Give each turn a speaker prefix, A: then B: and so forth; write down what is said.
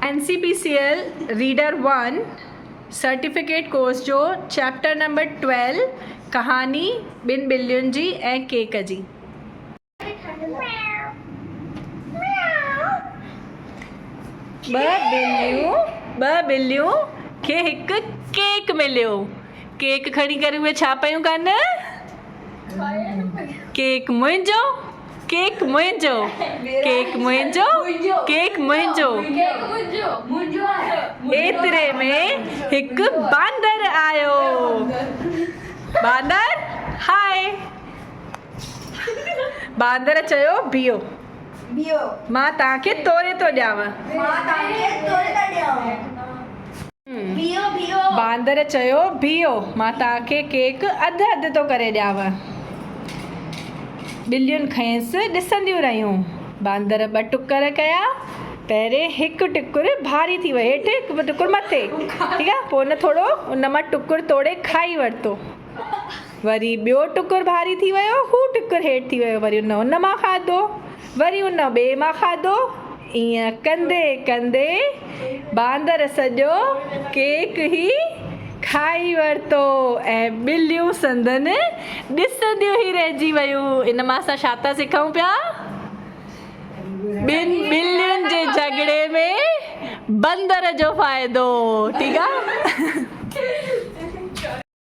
A: N C P C L reader one certificate course جو chapter number twelve ڪهاڻي ٻن ٻلين جي ۽ ڪيڪ جي. ٻه ٻليون ٻه ٻليون کي هڪ ڪيڪ مليو. ڪيڪ کڻي ڪري اهي ڇا پيون ڪن؟ ڪيڪ منهنجو ڪيڪ منهنجو ڪيڪ منهنجو ڪيڪ منهنجو ايتري ۾ هڪ باندر آيو باندر هاء باندر چيو بيهو مان توهان کي توري ٿو ڏيانو باندر چيو، بيهو، مان توهان کي ڪيڪ اڌ اڌ ٿو ڪري ڏيانو. ٻليون کانئس ڏسنديون رهيون. باندر ٻه ٽڪر ڪيا. پهرين هڪ ٽڪر ڀاري ٿي ويو، هيٺ هڪ ٽڪر مٿي. ٺيڪ آهي، پوء هن ٿورو ان مان ٽڪر توڙي کائي ورتو. وري ٻيو ٽڪر ڀاري ٿي ويو، هو ٽڪر هيٺ ٿي ويو. وري هن ان مان کاڌو. وري ان ٻئي مان کاڌو. ائين ڪندي ڪندي باندر سڄو ڪيڪ ئي کائي ورتو ۽ ٻليون سندن ڏسنديون ئي رهجي ويون. ان مان اسان ڇا ٿا سکون پيا؟ ٻن ٻلين جي جهڳڙي ۾ بندر جو فائدو. ٺيڪ آ.